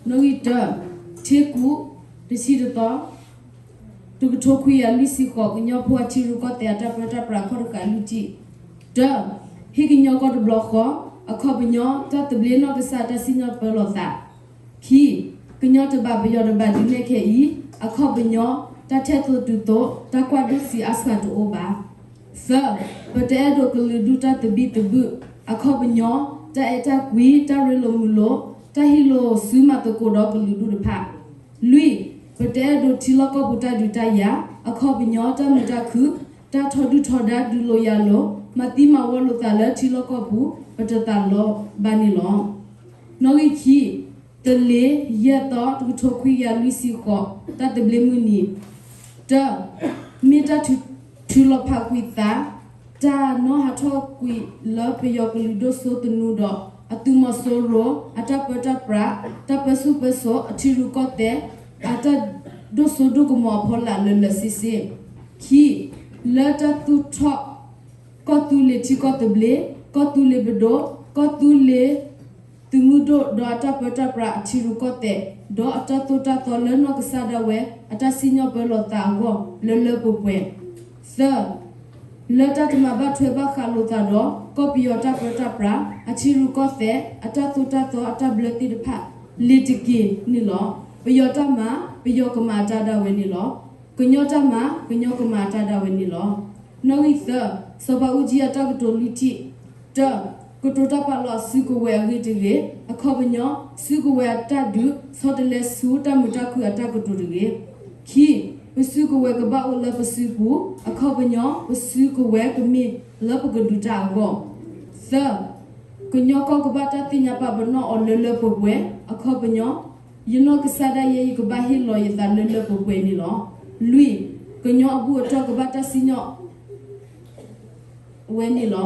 နီၣ်ဂံၢ်တၢ, ထ့ကူၣ်, တဆံတသီ, တကထိခွံကယၤလွံၢ်ဆံဃိး ကညီဖိအထံရူၢ်ကီၢ်သဲးအတၢ်ပၢတၢ်ပြးခီၣ်တဃာ်လွံၢ်ထံၣ်. တၢ, ဟ့ၣ်ကညီကီၢ်တဘျီဃီ, အခီပညီ တၢ်သဘျ့နီၢ်ကစၢ်တၢ်စံၣ်ညီၣ်ပၢလီၤသး ခံ, ကညီတဘၣ်ပယီၤတဘၣ်ဒ်နဲၣ်ခဲအံၤ, အခီပညီ တၢ်ထဲသိးတုၤသိး တၢ်ကွၢ်ဒိၣ်ဆံးအါဆှးတအိၣ်ဘၣ်. သၢ, ပတအဲၣ်ဒိးကလုာ်ဒူၣ်တၢ်သဘံၣ်သဘုၣ်, အခီပညီ တၢ်အဲၣ်တၢ်ကွံ, တၢ်ရ့လိာ်မုာ်လိာ်, တၢ်ဟံးလိာ်စုမၤသကိးဒီးကလုာ်ဒူၣ်တဖၣ်. လွံၢ်, ပတအဲၣ်ဒိးထံလီၢ်ကီၢ်ပူၤတၢ်ဒုးတၢ်ယၤ, အခီပညီ တၢ်မုာ်တၢ်ခုၣ်, တၢ်ထီဒုၣ်ထီဒါဒုးလိာ်ယၤလိာ်, မၤသံမၤဝီလိာ်သးလၢထံလီၢ်ကီၢ်ပူၤ ပတသးလီဘၣ်န့ၣ်လီၤ. နီၣ်ဂံၢ်ခံ, တလ့ၤ ယဲၢ်သီ တကထိခွံကယၤလွံၢ်ဆံဃိး တၢ်သဘျ့မုၢ်နံၤ. တၢ, မ့ၢ်တၢ်ထုးလီၤဖးကွံာ်သး တၢ်နီၣ်ဟးထီၣ်ကွံာ်လၢပယီၤကလုာ်ဒိၣ်စိသနူဒီး အသုးမီၤစိရိၤ အတၢ်ပၢတၢ်ပြး တၢ်ပၢဆူၣ်ပၢစိး အထံရူၢ်ကီၢ်သဲး အတၢ်ဒိၣ်စိဒိၣ်ကမီၤအဖီလာ်လၢလၢဆ့ဆ့. ခံ, လၢတၢ်သူၣ်ထီၣ် ကီၢ်သူလ့ၤထံကီၢ်သဘျ့, ကီၢ်သူလ့ၤပဒိၣ်, ကီၢ်သူလ့ၤ သုးမုၢ်ဒိၣ်ဒီးအတၢ်ပၢတၢ်ပြးအထံရူၢ်ကီၢ်သဲး ဒီးအတၢ်သိၣ်တၢ်သီလၢနီၢ်ကစၢ်ဒၣ်ဝဲ အတၢ်စံၣ်ညီၣ်ပၢလီၤသးအဂီၢ် လၢလၢပှဲၤပှဲၤ. သၢ, လၢတၢ်တမၤဘၣ်ထွဲဘၣ်ဃးလိာ်သးဒီး ကီၢ်ပယီၤတၢ်ပၢတၢ်ပြး အထံရူၢ်ကီၢ်သဲး အတၢ်သိၣ်တၢ်သီအတၢ်ဘျၢသ့ၣ်တဖၣ် လ့ၤတက့ၢ်န့ၣ်လီၤ. ပယီၤတၢ်မၤ ပယီၤကမၤအတၢ်ဒၣ်ဝဲန့ၣ်လီၤ. ကညီတၢ်မၤ ကညီကမၤအတၢ်ဒၣ်ဝဲန့ၣ်လီၤ. နီၣ်ဂံၢ်သၢ, စီၤဘးအူကၠံအတၢ်ကတိၤလွံၢ်ထံၣ်. တၢ, ကတိၤတၢ်ပာ်လီၤအစုကဝဲၤအဂ့ၢ်တဂ့ၤ, အခီပညီ စုကဝဲၤအတၢ်ဒုး ဆီတလဲဆူတၢ်မုာ်တၢ်ခုၣ်အတၢ်ကတိၤတဂ့ၤ. ခံ, ပစုကဝဲၤကဘၣ်အိၣ်လၢပစုပူၤ, အခီပညီ ပစုကဝဲၤကမ့ၢ်လၢပကဒုးတၢ်အဂီၢ်. သၢ, ကညီကီၢ်ကဘၣ်တၢ်သ့ၣ်ညါပာ်ပနီၣ်အီၤလၢလၢပှဲၤပှဲၤ, အခီပညီ ယနီၢ်ကစၢ်ဒၣ်ယဲ ယကဘၣ်ဟ့ၣ်လီၤယသးလၢလၢပှဲၤပှဲၤန့ၣ်လီၤ. လွံၢ်, ကညီအဘူၣ်အတီၢ်ကဘၣ်တၢ်စံၣ်ညီၣ် ဝဲန့ၣ်လီၤ.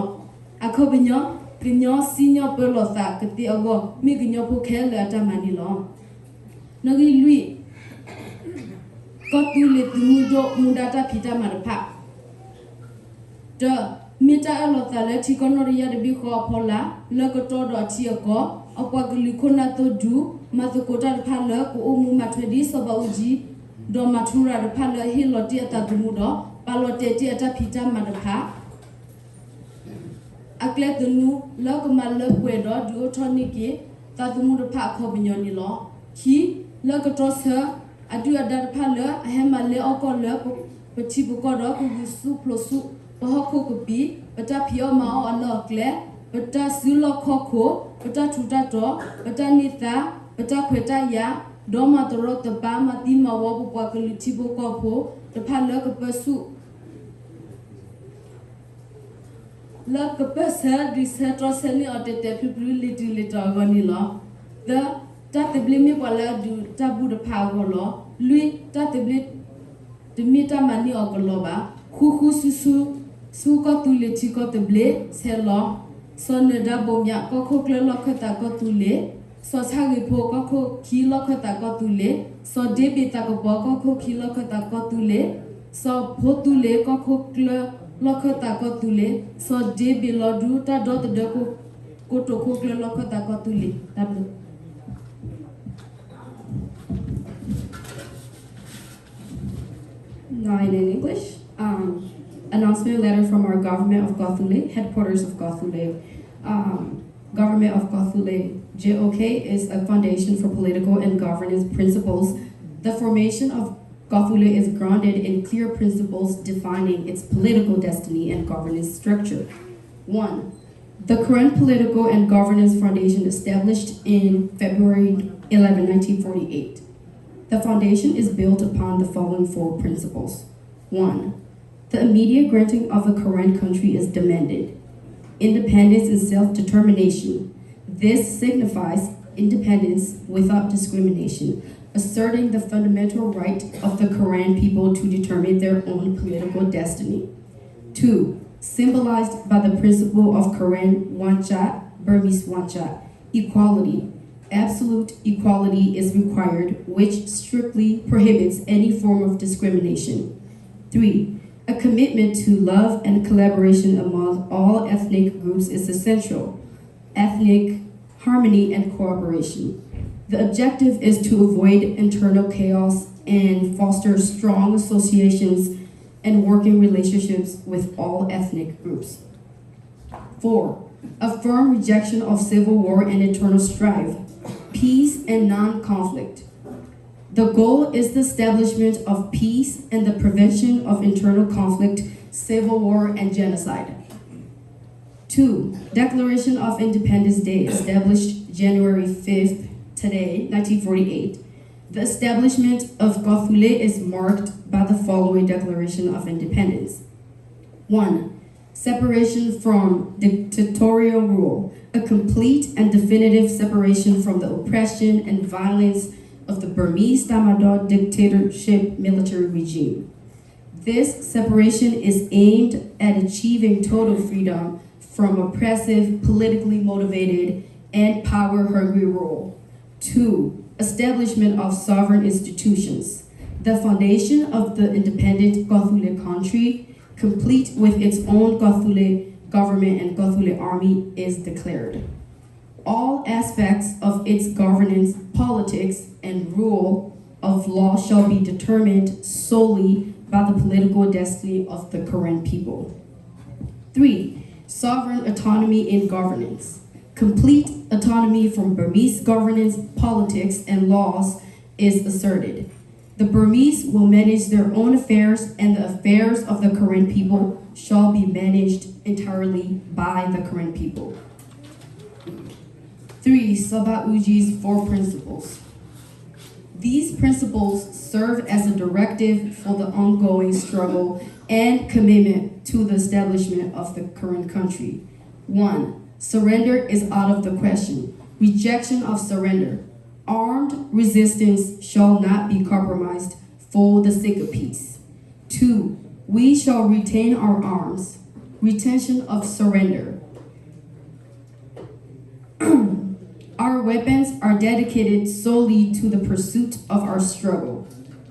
အခီပညီ, ကညီစံၣ်ညီၣ်ပၢလီၤသးကသ့အဂီၢ် မ့ၢ်ကညီဖိခဲလၢာ်အတၢ်မၤန့ၣ်လီၤ. နီၣ်ဂံၢ်လွံၢ်, ကီၢ်သူလ့ၤသုးမုၢ်ဒိၣ်မူဒါတၢ်ဖံးတၢ်မၤတဖၣ် တၢ, မ့ၢ်တၢ်အၢၣ်လီၤသးလၢထံကီၢ်နီၣ်တယၢ်တဘ့ၣ်ဃီအဖီလာ် လၢကတီၢ်ဒီးအထံအကီၢ် အပှၤကလုာ်ခိၣ်နၢ်သိၣ်ဒူ မၤသကိးတၢ်တဖၣ်လၢကအိၣ်မူမၤထွဲဒ်စီၤဘးအူကၠံ ဒီးမၤထူရၤတဖၣ်လၢအဟ့ၣ်လီၤတ့ၢ်အသးသမူဒီး ပာ်လီၤတဲာ်တ့ၢ်အတၢ်ဖံးတၢ်မၤတဖၣ် အကျဲသနူ လၢကမၤလၢပှဲၤဒီးဒုးအိၣ်ထီၣ်န့ၢ်က့ၤ သးသမူတဖၣ်အခီပညီန့ၣ်လီၤ. ခံ, လၢကတီၢ်ဆၢ အဒုၣ်အဒါတဖၣ်လၢအဟဲမၤလဲအီၣ်ကီၢ်လၢပထံပကီၢ်ဒီး ကဂုာ်ဆူၣ်ဖျိးဆူၣ် ပဟီၣ်ခိၣ်ကပံာ်, ပတၢ်ဖံးအီၣ်မၤအီၣ်အလီၢ်အကျဲ, ပတၢ်စုလီၢ်ခီၣ်ခိၣ်, ပတၢ်ထူးတၢ်တီၤ, ပတၢ်န့ၢ်သါ, ပတၢ်ခွဲးတၢ်ယာ်, ဒီးမၤတရီတပါ မၤသံမၤဝီပပှၤကလုာ်ထံဖိကီၢ်ဖိတဖၣ်လၢကပၢဆူၣ် လၢကပၢၢ်ဆၢဒုးဆၢတြီဆၢန့ၢ်အီၤတဲာ်တဲာ်ဖျုးဖျုး လ့ၤတုၤလ့ၤတီၤအဂီၢ်န့ၣ်လီၤ. သၢ, တၢ်သဘျ့မ့ၢ်ပှၤလၢအဒုးတၢ်ဘူၣ်တဖၣ်အဂီၢ်လီၤ. လွံၢ်, တၢ်သဘျ့ တမ့ၢ်တၢ်မၤန့ၢ်အီၤကလီဘၣ်. ဃူဃူဆူဆူ ဆူကီၢ်သူလ့ၤထံကီၢ်သဘျ့ ဆဲးလီၤ. စီၤနၢၤဒါဘိးမၠး ကီၢ်ခိၣ်ကျၢၢ်လီၢ်ခၢၣ်သးကီၢ်သူလ့ၤ, စီၤဆၣ်ဂ့ၤဖိ ကီၢ်ခိၣ်ခံလီၢ်ခၢၣ်သးကီၢ်သူလ့ၤ, စီၤဒ့ဘ့ၣ်သးကပီၤ ကီၢ်ခိၣ်ခံလီၢ်ခၢၣ်သးကီၢ်သူလ့ၤ, စီၤဖိသူလ့ၤ ကီၢ်ခိၣ်ကျၢၢ်လီၢ်ခၢၣ်သးကီၢ်သူလ့ၤ, စီၤဒ့ဘ့ၣ်လီၤဒူ တၢ်ဒီသဒၢကိတိာ်ခိၣ်ကျၢၢ်လီၢ်ခၢၣ်သးကီၢ်သူလ့ၤ တၢ်ဘျုး Now in English, um, announcement letter from our government of Gothule, headquarters of Gothule. Um, government of Gothule, J O K is a foundation for political and governance principles. The formation of Gothule is grounded in clear principles defining its political destiny and governance structure. One, the Karen Political and Governance Foundation established in February eleven, nineteen forty-eight. The foundation is built upon the following four principles. One, the immediate granting of a Karen country is demanded. Independence and self-determination. This signifies independence without discrimination, asserting the fundamental right of the Karen people to determine their own political destiny. Two, symbolized by the principle of Karen Wanchama, Burmese Wanchama, equality. Absolute equality is required, which strictly prohibits any form of discrimination. Three, a commitment to love and collaboration among all ethnic groups is essential. Ethnic harmony and cooperation. The objective is to avoid internal chaos and foster strong associations and working relationships with all ethnic groups. Four, affirm rejection of civil war and internal strife, peace and non-conflict. The goal is the establishment of peace and the prevention of internal conflict, civil war, and genocide. Two, Declaration of Independence Day, established January fifth, today, nineteen forty-eight. The establishment of Kawthoolei is marked by the following declaration of independence. One, separation from dictatorial rule, a complete and definitive separation from the oppression and violence of the Burmese Tatmadaw dictatorship military regime. This separation is aimed at achieving total freedom from oppressive, politically motivated, and power-hungry rule. Two, establishment of sovereign institutions. The foundation of the independent Kawthoolei country, complete with its own Kawthoolei government and Kawthoolei army, is declared. All aspects of its governance, politics, and rule of law shall be determined solely by the political destiny of the Karen people. Three, sovereign autonomy in governance. Complete autonomy from Burmese governance, politics, and laws is asserted. The Burmese will manage their own affairs, and the affairs of the Karen people shall be managed entirely by the Karen people. Three, Sabaudji's four principles. These principles serve as a directive for the ongoing struggle and commitment to the establishment of the Karen country. One, surrender is out of the question. Rejection of surrender. Armed resistance shall not be compromised for the sake of peace. Two, we shall retain our arms. Retention of surrender. Our weapons are dedicated solely to the pursuit of our struggle.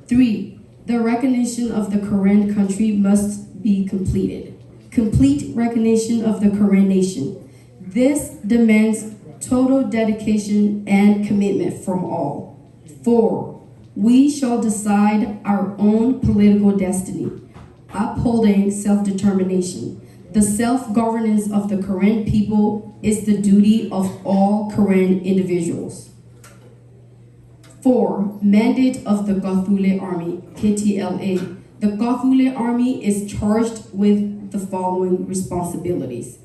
Three, the recognition of the Karen country must be completed. Complete recognition of the Karen nation. This demands total dedication and commitment from all. Four, we shall decide our own political destiny. Upholding self-determination. The self-governance of the Karen people is the duty of all Karen individuals. Four, mandate of the Kawthoolei Army, K T L A. The Kawthoolei Army is charged with the following responsibilities.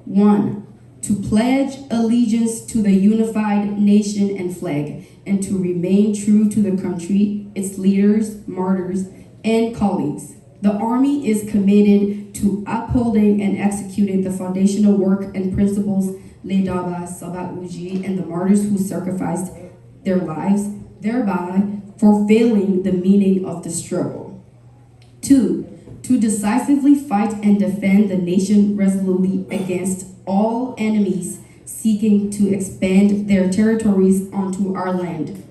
One, to pledge allegiance to the unified nation and flag and to remain true to the country, its leaders, martyrs, and colleagues. The army is committed to upholding and executing the foundational work and principles laid down by Sabaudji and the martyrs who sacrificed their lives, thereby fulfilling the meaning of the struggle. Two, to decisively fight and defend the nation resolutely against all enemies seeking to expand their territories onto our land.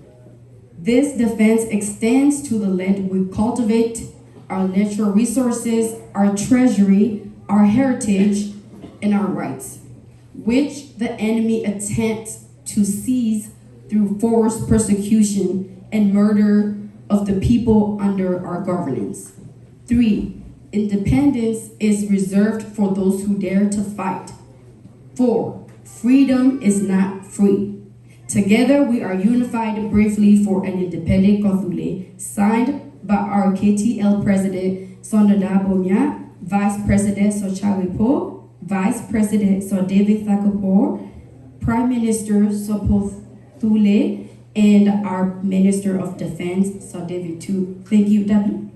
This defense extends to the land we cultivate, our natural resources, our treasury, our heritage, and our rights, which the enemy attempts to seize through forced persecution and murder of the people under our governance. Three, independence is reserved for those who dare to fight. Four, freedom is not free. Together, we are unified bravely for an independent Kawthoolei, signed by our K T L President, Saw Nah Dah Bawmya, Vice President, Saw Charlie Paul, Vice President, Saw David Thakur Paul, Prime Minister, Saw Paul Thule, and our Minister of Defense, Saw David Too. Thank you, W.